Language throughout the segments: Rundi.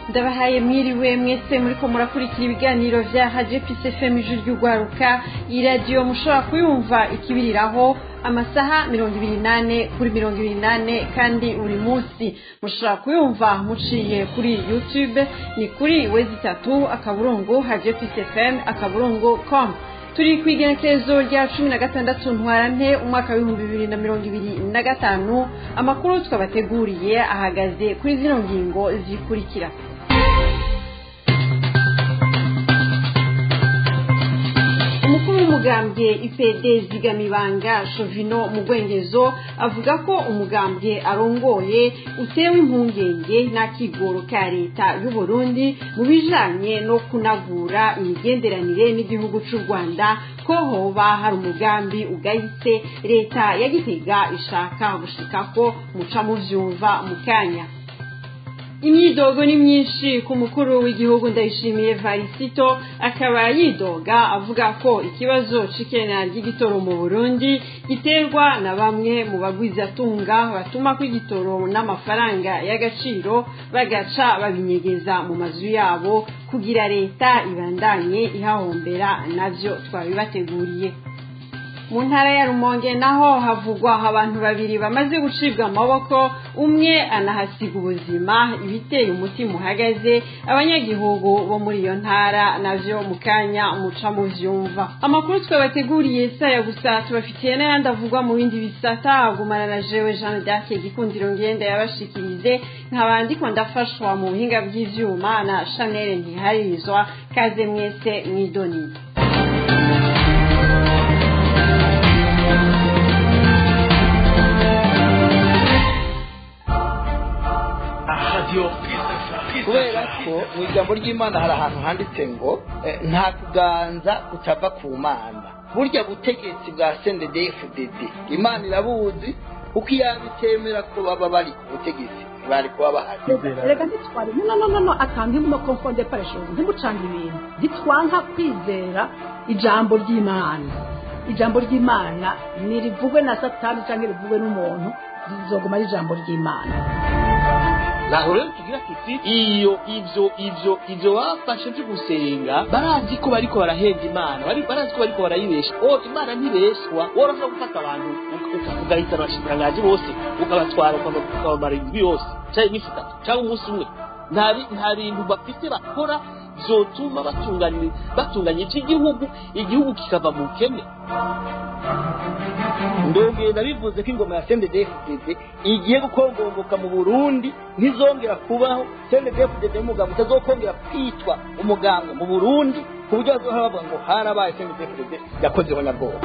Ndabahaye mwiriwe mwese muriko murakurikira ibiganiro vya Radio Peace FM ijwi ry'ugwaruka. Iradiyo mushobora kuyumva ikibiriraho amasaha 28 kuri 28 kandi buri munsi mushobora kuyumva muciye kuri YouTube, ni kuri wezi 3 akaburungu Radio Peace FM akaburungu com. Turi kw'igenekerezo rya 16 ntwarante umwaka w'2025. Amakuru twabateguriye ahagaze kuri zino ngingo zikurikira. Umukuru w'umugambwe IPD Zigamibanga Shovino Mugwengezo avuga ko umugambwe arongoye utewe impungenge n'akigoro ka leta y'u Burundi mu bijanye no kunagura imigenderanire n'igihugu c'u Rwanda, ko hoba hari umugambi ugayitse leta ya Gitega ishaka gushikako. Muca muvyumva mu kanya. Imyidogo ni myinshi ku mukuru w'igihugu Ndayishimiye Varisito, akaba yidoga avuga ko ikibazo c'ikena ry'igitoro mu Burundi giterwa na bamwe mu bagwizatunga batuma ko igitoro n'amafaranga y'agaciro bagaca babinyegeza mu mazu yabo kugira leta ibandanye ihahombera. Navyo twabibateguriye. Mu ntara ya Rumonge naho havugwa abantu babiri bamaze gucibwa amaboko, umwe anahasiga ubuzima, ibiteye umutima uhagaze abanyagihugu bo muri iyo ntara. Navyo mu kanya muca muvyumva. Amakuru twabateguriye saya gusa, tubafitiye n'ayandi avugwa mu bindi bisata. Gumana na jewe Jeanne d'Arc Gikundiro ngenda yabashikirize, nkaba ndiko ndafashwa mu buhinga bw'ivyuma na Chanel Ntiharirizwa. Kaze mwese mwidonido. Kubera ko mu ijambo ry'Imana hari ahantu handitse ngo nta kuganza kutava ku Mana. Burya butegetsi bwa CNDD-FDD Imana irabuzi, kuko iyaba itemera ko baba bari ku butegetsi bari kuba bahari. Reka ntitware no no no no akantu ntimumo confonde pareshozi, ntimucange ibintu, ntitwanka kwizera ijambo ry'Imana. Ijambo ry'Imana ntirivugwe na Satani cyangwa rivugwe n'umuntu, rizoguma ari ijambo ry'Imana. Naho rero tugira tuti iyo ivyo bafashe vyo gusenga, barazi ko bariko barahenda Imana, barazi ko bariko barayibesha. O Imana ntibeshwa. Wowe urashobora gufata abantu ugahitana abashikiranganji bose ukabatwara ukabamara indwi yose canke iminsi 3 canke umunsi umwe, nta bintu bafite bakora vyotuma batunganya ivy'igihugu, igihugu kikava mu bukene. Ndongera bivuze ko ingoma ya CNDD-FDD igiye gukongomboka mu Burundi, ntizongera kubaho. CNDD-FDD umugambwe utazokongera kwitwa umugambwe mu Burundi, ku buryo bazohora bavuga ngo harabaye CNDD-FDD yakoze ihonyabwoba.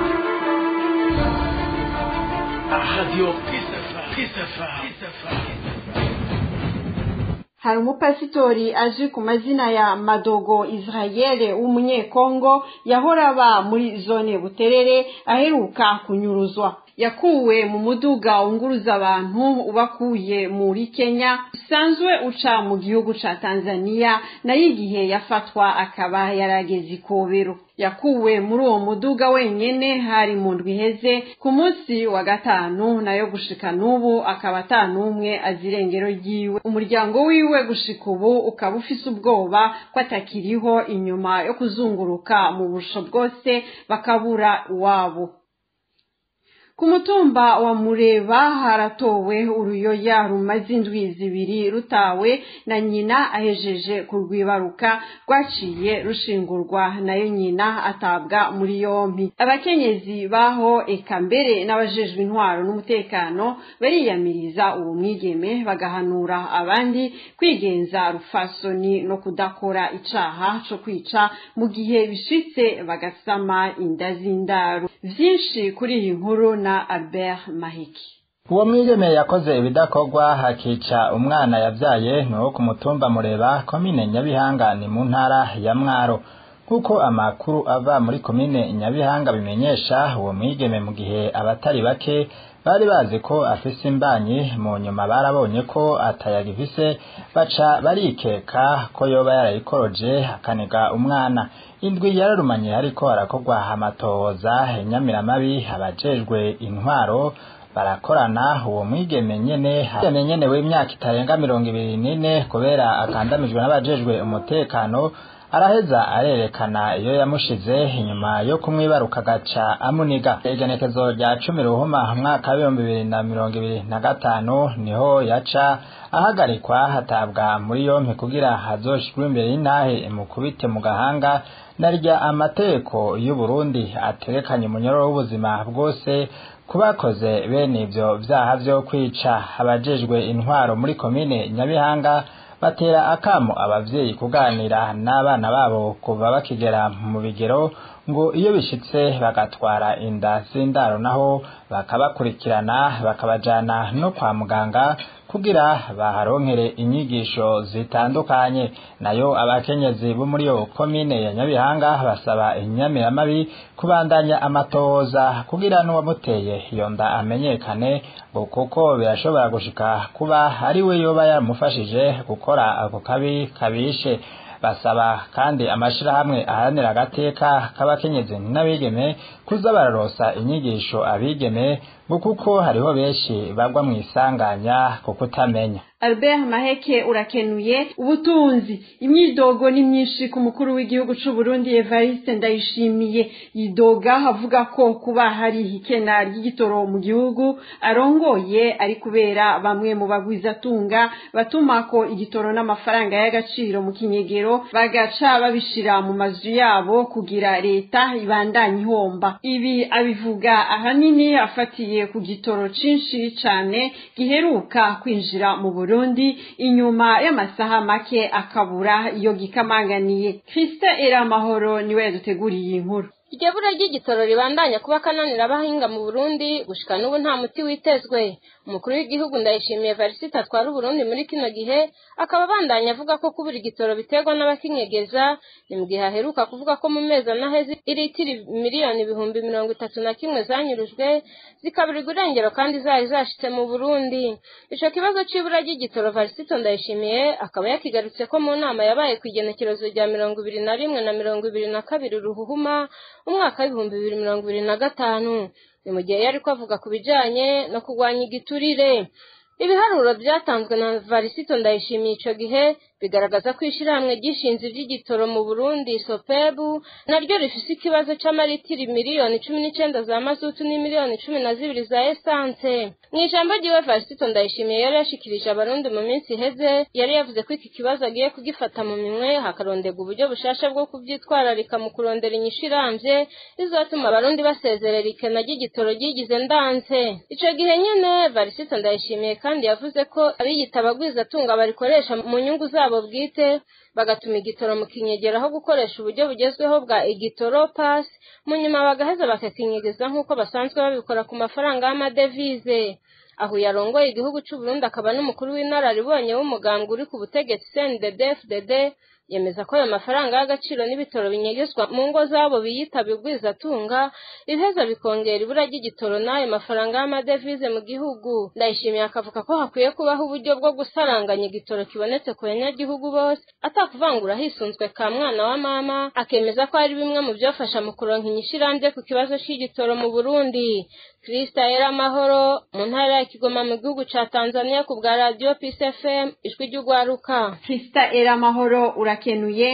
Hari umupasitori azwi ku mazina ya Madogo Israel w'umunyekongo yahora aba muri zone Buterere aheruka kunyuruzwa. Yakuwe mu muduga unguruza abantu ubakuye muri Kenya usanzwe uca mu gihugu ca Tanzania, nayo igihe yafatwa akaba yarageze ikobero. Yakuwe muri uwo muduga wenyene hari mu ndwi iheze ku munsi wa gatanu, nayo gushika n'ubu akaba atanumwe azirengero ryiwe. Umuryango wiwe gushika ubu ukaba ufise ubwoba ko atakiriho inyuma yo kuzunguruka mu busho bwose bakabura iwabo. Ku mutumba wa Mureba haratowe uruyoya rumaze indwi 2 rutawe na nyina ahejeje kurwibaruka, rwaciye rushingurwa nayo nyina atabwa muri yompi. Abakenyezi baho eka mbere n'abajejwe intwaro n'umutekano bariyamiriza uwo mwigeme, bagahanura abandi kwigenza rufasoni no kudakora icaha co kwica mu gihe bishitse bagasama inda z'indaro. Vyinshi kuri iyi nkuru na Albert Mahiki. Uwo mwigeme yakoze ibidakorwa hakica umwana yavyaye ni uwo ku mutumba Mureba, komine Nyabihanga, ni mu ntara ya Mwaro. Kuko amakuru ava muri komine Nyabihanga bimenyesha, uwo mwigeme mu gihe abatari bake bari bazi ko afise imbanyi, mu nyuma barabonye ko atayagifise, baca barikeka ko yoba yarayikoroje akaniga umwana. Indwi yararumanye hariko harakorwa amatohoza inyamiramabi, abajejwe intwaro Barakorana uwo mwigeme nyene w'imyaka itarenga 24 kubera akandamijwe n'abajejwe umutekano, araheza arerekana iyo yamushize inyuma yo kumwibaruka gaca amuniga. Igenekezo rya 10 Ruhuma mwaka wa 2025 niho yaca ahagarikwa hatabwa muri yompi kugira hazoshirwe imbere y'intahe imukubite mu gahanga, narya amateko y'u Burundi ategekanye umunyororo w'ubuzima bwose kubakoze bene ivyo vyaha vyo kwica. Abajejwe intwaro muri komine Nyabihanga batera akamo abavyeyi kuganira n'abana babo kuva bakigera mu bigero, ngo iyo bishitse bagatwara inda z'indaro naho bakabakurikirana bakabajana no kwa muganga kugira baharonkere inyigisho zitandukanye. Nayo abakenyezi bo muri yo komine ya Nyabihanga basaba inyamiramabi kubandanya amatoza kugira n'uwamuteye iyo nda amenyekane, ngo kuko birashobora gushika kuba ari we yoba yamufashije gukora ako kabi kabishe. Basaba kandi amashirahamwe aharanira agateka k'abakenyezi n'abigeme kuza bararosa inyigisho abigeme, ngo kuko hariho benshi bagwa mu isanganya kuko kutamenya. Albert Maheke urakenuye. Ubutunzi, imyidogo ni myinshi ku mukuru w'igihugu c'u Burundi Evariste Ndayishimiye. Yidoga avuga ko kuba hari ikena ry'igitoro mu gihugu arongoye ari kubera bamwe mu bagwizatunga batuma ko igitoro n'amafaranga y'agaciro mu kinyegero bagaca babishira mu mazu yabo kugira leta ibandanye ihomba. Ibi abivuga ahanini afatiye ku gitoro cinshi cane giheruka kwinjira mu Burundi inyuma y'amasaha make akabura iyo gikamanganiye. Krista Eramahoro niwe yaduteguriye inkuru. Iryo bura ry'igitoro ribandanya kuba kananira abahinga mu Burundi gushika n'ubu nta muti witezwe. Umukuru w'igihugu Ndayishimiye Evariste atwara Uburundi muri kino gihe akaba abandanya avuga ko kubura igitoro biterwa n'abakinyegeza. Ni mu gihe aheruka kuvuga ko mu mezi anaheze iritiri miliyoni 31,000 zanyurujwe zikaburirwa irengero kandi zari zashitse mu Burundi. Ico kibazo c'ibura ry'igitoro Evariste Ndayishimiye akaba yakigarutse ko mu nama yabaye ku igenekerezo rya 21 na 22 Ruhuhuma umwaka w'ibihumbi 2025. Ni mu gihe yariko avuga ku bijanye no kurwanya igiturire. Ibiharuro byatanzwe na Varisito Ndayishimiye ico gihe bigaragaza ko ishirahamwe ryishinze ivy'igitoro mu Burundi Sopebu naryo rifise ikibazo c'amaritiri miliyoni 19 za mazutu n'imiliyoni 12 za essence. Mw'ijambo ryiwe Varisito Ndayishimiye yari yashikirije abarundi mu minsi iheze, yari yavuze ko iki kibazo agiye kugifata mu minwe hakarondegwa uburyo bushasha bwo kuvyitwararika mu kurondera inyishu iramvye izotuma abarundi basezerera ikena ry'igitoro ryigize ndanse. Ico gihe nyene Varisito Ndayishimiye kandi yavuze ko abiyita abagwizatunga barikoresha mu nyungu zabo bwite bagatuma igitoro mu kinyegera aho gukoresha uburyo bugezweho bwa igitoro pass, mu nyuma bagaheza bakakinyegeza nk'uko basanzwe babikora ku mafaranga y'amadevize. Aho yarongoye igihugu c'u Burundi akaba n'umukuru w'inararibonye w'umugambwe uri ku butegetsi CNDD-FDD, yemeza ko ayo mafaranga y'agaciro n'ibitoro binyegezwa mu ngo zabo biyita bigwizatunga ibiheza bikongera ibura ry'igitoro n'ayo mafaranga y'amadevize mu gihugu. Ndayishimiye akavuga ko hakwiye kubaho uburyo bwo gusaranganya igitoro kibonetse ku banyagihugu bose atakuvangura hisunzwe ka mwana wa mama, akemeza ko ari bimwe mu byofasha mu kuronka inyishu irambye ku kibazo c'igitoro mu Burundi. Krista Eramahoro mu ntara ya Kigoma mu gihugu ca Tanzania ku bwa Radio Peace FM ijwi ry'ugwaruka. Krista Eramahoro urakenuye.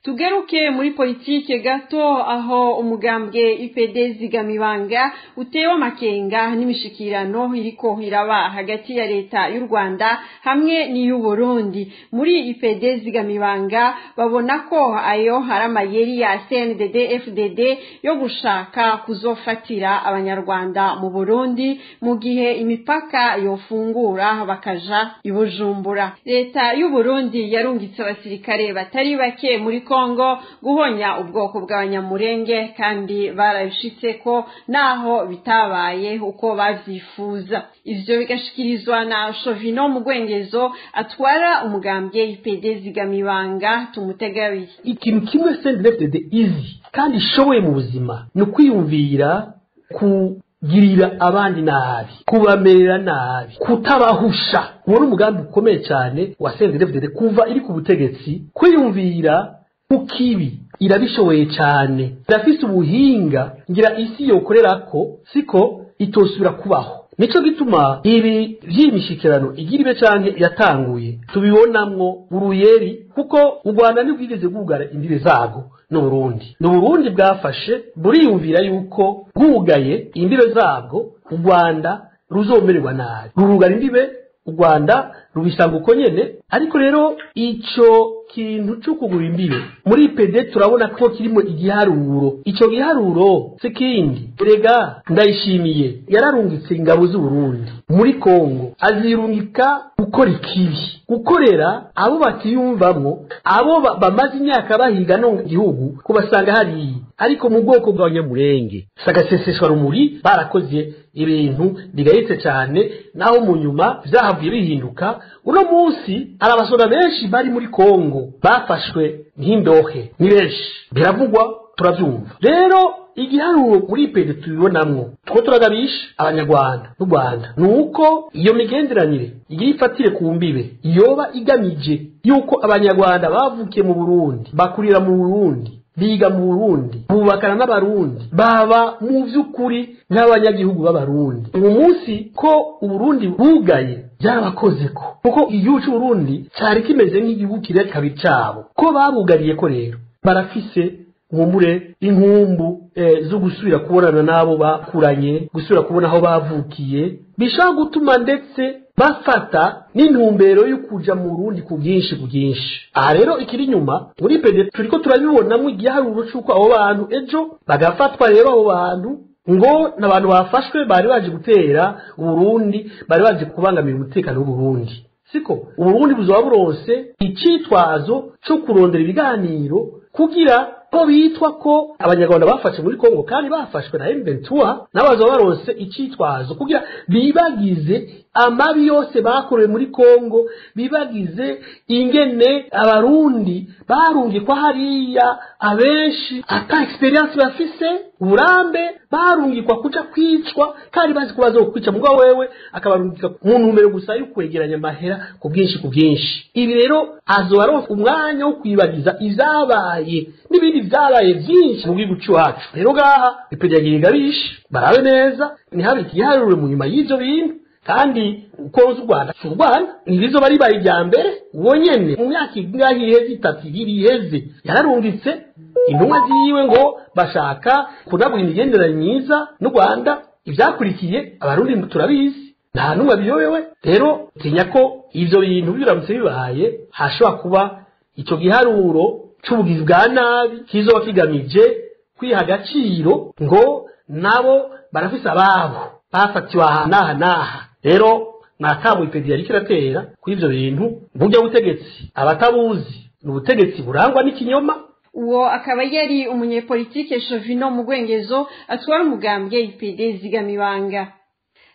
Tugeruke muri politike gato, aho umugambwe UPD Zigamibanga utewe amakenga n'imishikirano iriko iraba hagati ya leta y'u Rwanda hamwe n'iy'u Burundi. Muri UPD Zigamibanga babona ko ayo hari amayeri ya CNDD FDD yo gushaka kuzofatira abanyarwanda mu Burundi mu gihe imipaka yofungura bakaja i Bujumbura. Leta y'u Burundi yarungitse abasirikare batari bake muri Kongo guhonya ubwoko bw'abanyamurenge kandi barabishitse ko naho bitabaye uko bavyifuza. Ivyo bigashikirizwa na Shovino Mugwengezo atwara umugambwe IPD Zigamibanga. Tumutegabiri. Ikintu kimwe CNDD-FDD izi kandi ishoboye mu buzima ni ukwiyumvira kugirira abandi nabi, kubamerera nabi, kutabahusha. Uwo ni umugambi ukomeye cyane wa CNDD-FDD kuva iri ku butegetsi, kwiyumvira kukibi irabishoboye cyane, irafise ubuhinga ngira isi yokorerako siko itosubira kubaho. Nico gituma ibi vy'imishikirano igira ibe canke yatanguye tubibonamwo uruyeri, kuko u Rwanda ntibwigeze bwugara imbibe zarwo n'Uburundi. N'Uburundi bwafashe buriyumvira yuko bwugaye imbibe zabwo u Rwanda ruzomererwa nabi, rurugara imbibe u Rwanda rubisanga uko nyene. Ariko rero ico kintu cyo kugura imbibe muri PD turabona ko kirimo igiharuro. Ico giharuro sikindi, erega Ndayishimiye yararungitse ingabo z'u Burundi muri Kongo, azirungika gukora ikibi, gukorera abo batiyumvamwo, abo bamaze imyaka bahiga no gihugu kubasanga hariya. Ariko mu bwoko bw'abanyamurenge sagaseseshwa rumuri barakoze ibintu bigayitse cyane, naho mu nyuma vyahavuye bihinduka. Uno munsi arabasora benshi bari muri Kongo bafashwe nk'indohe, ni benshi biravugwa, turavyumva. Rero igiharuro muri PD tubibonamwo two turagabisha abanyarwanda n'u Rwanda nuko iyo migenderanire igira ifatire ku mbibe yoba igamije yuko abanyarwanda bavukiye mu Burundi, bakurira mu Burundi, biga mu Burundi, bubakana n'abarundi, baba mu vy'ukuri nk'abanyagihugu b'abarundi. Uyu munsi ko Uburundi bugaye byarabakoze ko, kuko igihugu c'Uburundi cari kimeze nk'igihugu kire kabiri cabo, ko babugariye ko rero barafise nkumbure inkumbu zo gusubira kubonana n'abo bakuranye, gusubira kubona aho bavukiye, bishobora gutuma ndetse bafata n'intumbero yo kuja mu Burundi ku bwinshi ku bwinshi. Aha rero ikiri nyuma muri PD turiko turabibonamwo igiharuro c'uko abo bantu ejo bagafatwa. Rero abo bantu ngo n'abantu bafashwe bari baje gutera Uburundi, bari baje kubangamira umutekano w'Uburundi. Siko Uburundi buzoba buronse icitwazo co kurondera ibiganiro kugira ko bitwa ko abanyarwanda bafashe muri Kongo kandi bafashwe na M23, nabo baronse icitwazo kugira bibagize amabi yose bakorewe muri Kongo, bibagize ingene abarundi barungikwa hariya abenshi ata experience bafise uburambe, barungikwa kuja kwicwa kandi bazi ko bazokwica, mugabo wewe akabarungika mu ntumbero gusa yo kwegeranya amahera ku bwinshi ku bwinshi. Ibi rero azoba aronse umwanya wo kwibagiza ivyabaye n'ibindi vyabaye vyinshi mu gihugu cyacu. Rero ngaha ipejagira igabisha barabe neza ntihabe igiharuro mu nyuma y'ivyo bintu. Kandi uko u Rwanda si u Rwanda ntibizoba ribaye irya mbere, uwo nyene mu myaka ingahe iheze, itatu ibiri iheze, yararungitse intumwa ziwe ngo bashaka kunagura imigenderanire myiza n'u Rwanda. Ivyakurikiye abarundi turabizi, nta n'umwe abiyobewe. Rero tinya ko ivyo bintu biramutse bibaye hashobora kuba ico giharuro c'ubugizi bwa nabi kizoba kigamije kwiha agaciro ngo nabo barafise ababo bafatiwe aha n'aha n'aha. Rero nakamu ipedi yariko iratera kuri ivyo bintu. Burya butegetsi abatabuzi ni ubutegetsi burangwa n'ikinyoma. Uwo akaba yari umunyepolitike Shovino Mugwengezo atwara umugambwe IPD Zigamibanga.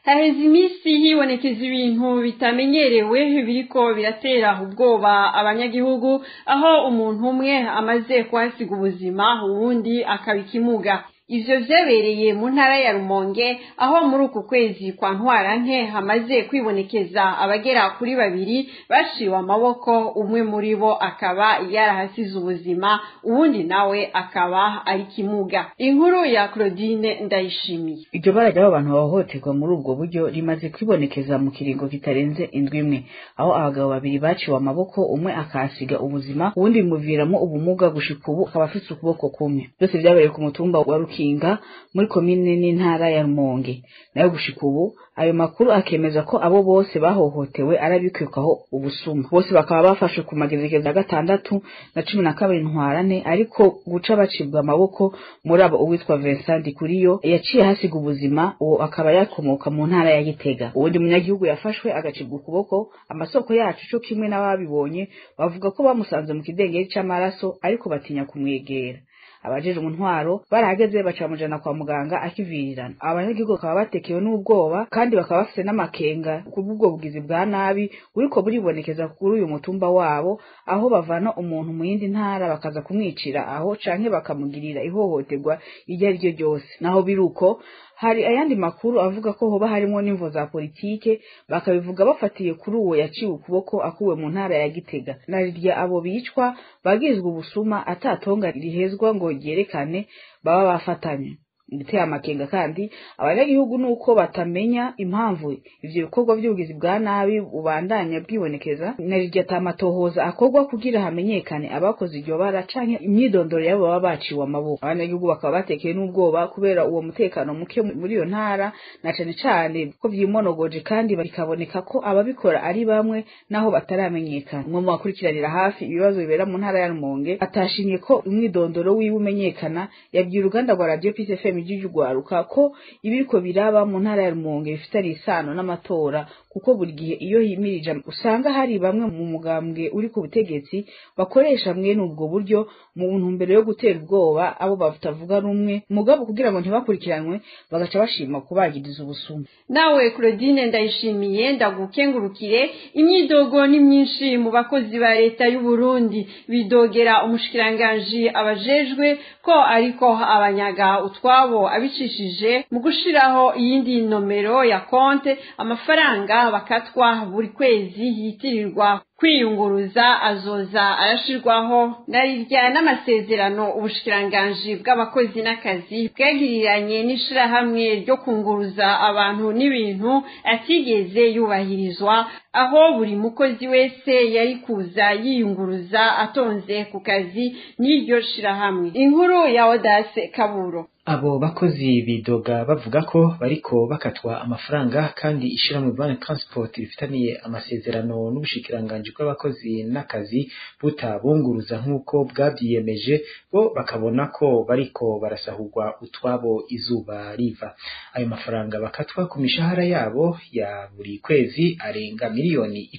Haheze iminsi hibonekeza ibintu bitamenyerewe biriko biratera ubwoba abanyagihugu, aho umuntu umwe amaze kuhasiga ubuzima uwundi akaba ikimuga. Ivyo vyabereye mu ntara ya Rumonge, aho muri uku kwezi kwa Ntwarante hamaze kwibonekeza abagera kuri babiri baciwe amaboko, umwe muri bo akaba yarahasize ubuzima, uwundi nawe akaba ari kimuga. Inkuru ya Claudine Ndayishimiye. Iryo bara ry'abo bantu bahohoterwa muri ubwo buryo rimaze kwibonekeza mu kiringo kitarenze indwi imwe, aho abagabo babiri baciwe amaboko, umwe akahasiga ubuzima, uwundi bimuviramo ubumuga gushika ubu akaba afise ukuboko kumwe. Byose vyabereye ku mutumba wa Rukinga muri komine n'intara ya Rumonge. Nayo gushika ubu ayo makuru akemeza ko abo bose bahohotewe arabikekwaho ubusuma. Bose bakaba bafashwe ku magenekerezo ya 6 na 12 Ntwarante, ariko guca bacibwa amaboko muri abo uwitwa Vincent Ndikuriyo yaciye hasiga ubuzima, uwo akaba yakomoka mu ntara ya Gitega. Uwundi munyagihugu yafashwe agacibwa ukuboko, amasoko yacu co kimwe n'ababibonye bavuga ko bamusanze mu kidengeri c'amaraso, ariko batinya kumwegera. Abajeje intwaro barahageze bacamujana kwa muganga akivirirana. Abanyagihugu bakaba batekewe n'ubwoba kandi bakaba bafite n'amakenga kubw'ubwo bugizi bwa nabi buriko buribonekeza kuri uyu mutumba wabo, aho bavana umuntu mu yindi ntara bakaza kumwicira aho canke bakamugirira ihohoterwa iryo ari ryo ryose. Naho biruko hari ayandi makuru avuga ko hoba harimo n'imvo za politike, bakabivuga bafatiye kuri uwo yaciwe ukuboko akuwe mu ntara ya Gitega. Narirya abo bicwa bagizwe ubusuma atatonga rihezwa ngo ryerekane baba bafatanye. Ibiteye amakenga kandi abanyagihugu nuko batamenya impamvu ivyo bikorwa vy'ubugizi bwa nabi bubandanya bwibonekeza, na rirya atamatohoza akorwa kugira hamenyekane abakoze iryo bara canke imyidondoro yabo baba baciwe amaboko. Abanyagihugu bakaba batekeye n'ubwoba kubera uwo mutekano muke muri iyo ntara, na cane cane ko vyimonogoje kandi bikaboneka ko ababikora ari bamwe naho bataramenyekana. Umwe mu bakurikiranira hafi ibibazo bibera mu ntara ya Rumonge atashimye ko umwidondoro wiwe umenyekana, yabwiye uruganda rwa Radio Peace FM ry'urwaruka ko ibiriko biraba mu ntara ya Rumonge bifitanye isano n'amatora, kuko buri gihe iyo himirije usanga hari bamwe mu mugambwe uri ku butegetsi bakoresha mwene ubwo buryo mu ntumbero yo gutera ubwoba abo batavuga rumwe, mugabo kugira ngo ntibakurikiranwe bagaca bashima kubagiriza ubusuma. Nawe Claudine Ndayishimiye ndagukengurukire. Imyidogo ni myinshi mu bakozi ba leta y'u Burundi, bidogera umushikiranganji abajejwe ko ariko abanyaga utwabo abicishije mu gushiraho iyindi nomero ya konte, amafaranga bakatwa buri kwezi yitirirwa kwiyunguruza azoza arashirwaho narirya n'amasezerano ubushikiranganji bw'abakozi n'akazi bwagiriranye n'ishirahamwe ryo kunguruza abantu n'ibintu atigeze yubahirizwa, aho buri mukozi wese yari kuza yiyunguruza atonze ku kazi n'iryo shirahamwe. Inkuru ya Odase Kaburo. Abo bakozi bidoga bavuga ko bariko bakatwa amafaranga kandi ishirahamwe Van Transport rifitaniye amasezerano n'ubushikiranganji bw'abakozi n'akazi butabunguruza nk'uko bwabyiyemeje, bo bakabona ko bariko barasahurwa utwabo izuba riva. Ayo mafaranga bakatwa ku mishahara yabo ya buri kwezi arenga 10 miliyoni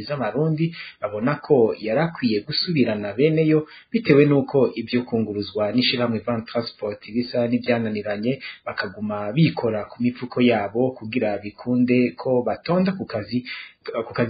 z'amarundi, babona ko yarakwiye gusubirana beneyo bitewe n'uko ibyo kunguruzwa n'ishirahamwe Van Transport bisa n'ibyananiranye, bakaguma bikora ku mifuko yabo kugira bikunde ko batonda ku kazi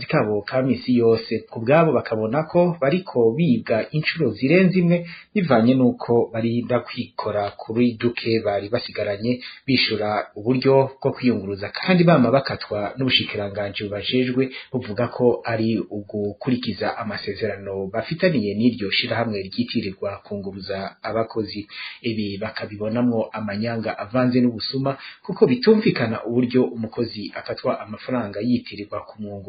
kabo ka misi yose. Ku bwabo bakabona ko bariko bibwa inshuro zirenze imwe bivanye n'uko barinda kwikora kuri duke bari basigaranye bishura uburyo bwo kwiyunguruza, kandi bama bakatwa n'ubushikiranganji bubajejwe buvuga ko ari ugukurikiza amasezerano bafitaniye n'iryo shirahamwe ryitirirwa kunguruza abakozi. Ibi bakabibonamwo amanyanga avanze n'ubusuma, kuko bitumvikana uburyo umukozi akatwa amafaranga yitirirwa kumwunguruza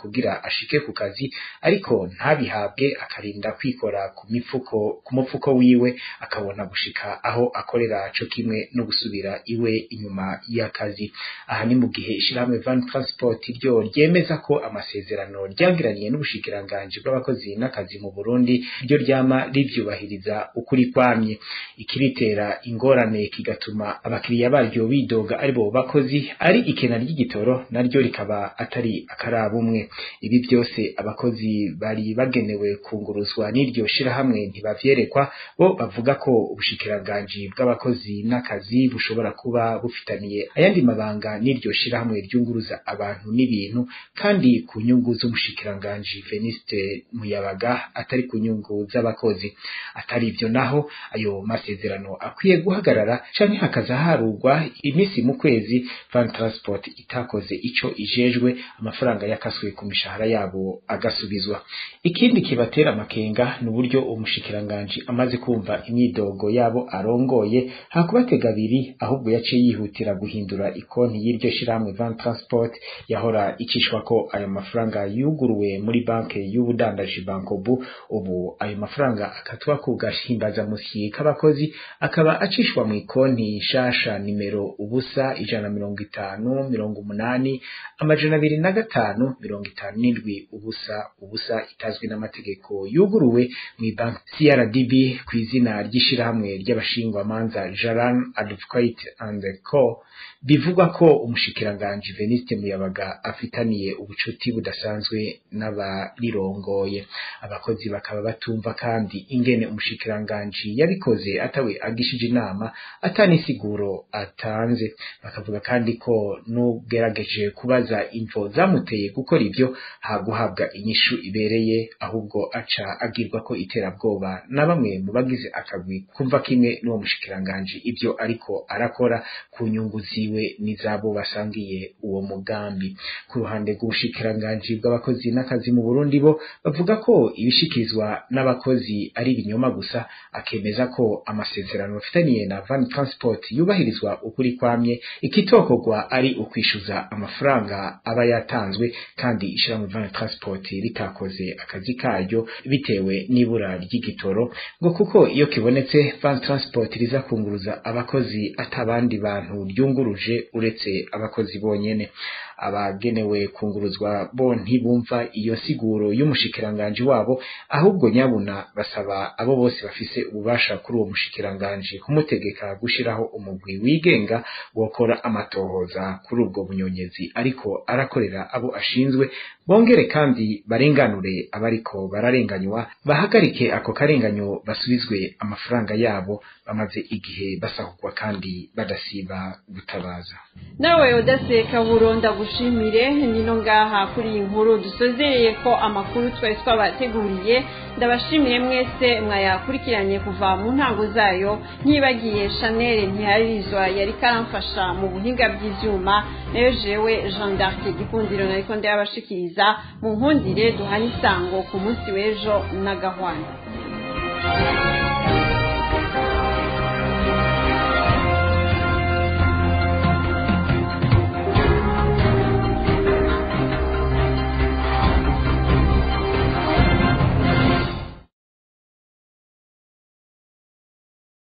kugira ashike ku kazi, ariko ntabihabwe, akarinda kwikora ku mifuko ku mufuko wiwe akabona gushika aho akorera, co kimwe no gusubira iwe inyuma y'akazi. Aha ni mu gihe ishirahamwe Van Transport ryo ryemeza ko amasezerano ryagiraniye n'ubushikiranganji bw'abakozi n'akazi mu Burundi ryo ryama rivyubahiriza ukuri kwamye. Ikiritera ingorane kigatuma abakiriya baryo bidoga aribo bakozi ari ikena ry'igitoro, naryo rikaba atari akarabumwe. Ibi byose abakozi bari bagenewe kunguruzwa n'iryo shirahamwe ntibavyerekwa. Bo bavuga ko ubushikiranganji bw'abakozi n'akazi bushobora kuba bufitaniye ayandi mabanga n'iryo shirahamwe ryunguruza abantu n'ibintu, kandi ku nyungu z'umushikiranganji Veniste Muyabaga, atari ku nyungu z'abakozi. Atari ibyo naho, ayo masezerano akwiye guhagarara canke hakaza harugwa imisi mu kwezi Van Transport itakoze ico ijejwe, amafaranga yakaswe ku mishahara yabo agasubizwa. Ikindi kibatera amakenga ni uburyo umushikiranganji amaze kumva imyidogo yabo arongoye, hakubatega abiri ahubwo yaciye yihutira guhindura ikonti y'iryo shirahamwe Van Transport yahora icishwa ko ayo mafaranga yuguruwe muri banke y'ubudandaji Bankobu. Ubu ayo mafaranga akatwa ku gahimbazamusyi k'abakozi, akaba acishwa mu ikonti nshasha nimero 0 150 80 205 57 0 0, itazwi n'amategeko, yuguruwe mu banki CRDB ku izina ry'ishirahamwe ry'abashingwamanza Jaran Advocate and Co, bivugwa ko umushikiranganji Veniste Muyabaga afitaniye ubucuti budasanzwe n'abarirongoye. Abakozi bakaba batumva kandi ingene umushikiranganji yabikoze atawe agishije inama, atanisiguro atanze. Bakavuga kandi ko n'ugerageje kubaza imvo zamuteye gukora ibyo, haguhabwa inyishu ibereye, ahubwo aca agirwa ko iterabwoba na bamwe mu bagize akagwi kumva kimwe n'uwo mushikiranganji ibyo ariko arakora ku nyungu ziwe. ziwe n'izabo basangiye uwo mugambi. Ku ruhande rw'ubushikiranganji bw'abakozi n'akazi mu Burundi, bo bavuga ko ibishikirizwa n'abakozi ari ibinyoma gusa, akemeza ko amasezerano bafitaniye na Van Transport yubahirizwa ukuri kwamye, ikitokorwa ari ukwishuza amafaranga aba yatanzwe kandi ishirahamwe Van Transport ritakoze akazi karyo bitewe n'ibura ry'igitoro, ngo kuko iyo kibonetse Van Transport riza kunguruza abakozi atabandi bantu ryunguruje uretse abakozi bonyene. Abagenewe kunguruzwa bo ntibumva iyo siguro y'umushikiranganji wabo, ahubwo nyabuna basaba abo bose bafise ububasha kuri uwo mushikiranganji kumutegeka gushiraho umugwi wigenga wokora amatohoza kuri ubwo bunyonyezi ariko arakorera abo ashinzwe, bongere kandi barenganure abariko bararenganywa, bahagarike ako karenganyo, basubizwe amafaranga yabo bamaze igihe basahurwa kandi badasiba gutabaza. Nawe udaseka buronda gushimire nino ngaha kuri iyi nkuru dusozereye ko amakuru twari twabateguriye. Ndabashimiye mwese mwayakurikiranye kuva mu ntango zayo, ntibagiye Chanel Ntiharizwa yari karamfasha mu buhinga bw'ivyuma, nayo jewe Jean d'Arc Gikundiro nariko ndabashikiriza. Mu nkundire duhana isango ku munsi w'ejo n'agahwana.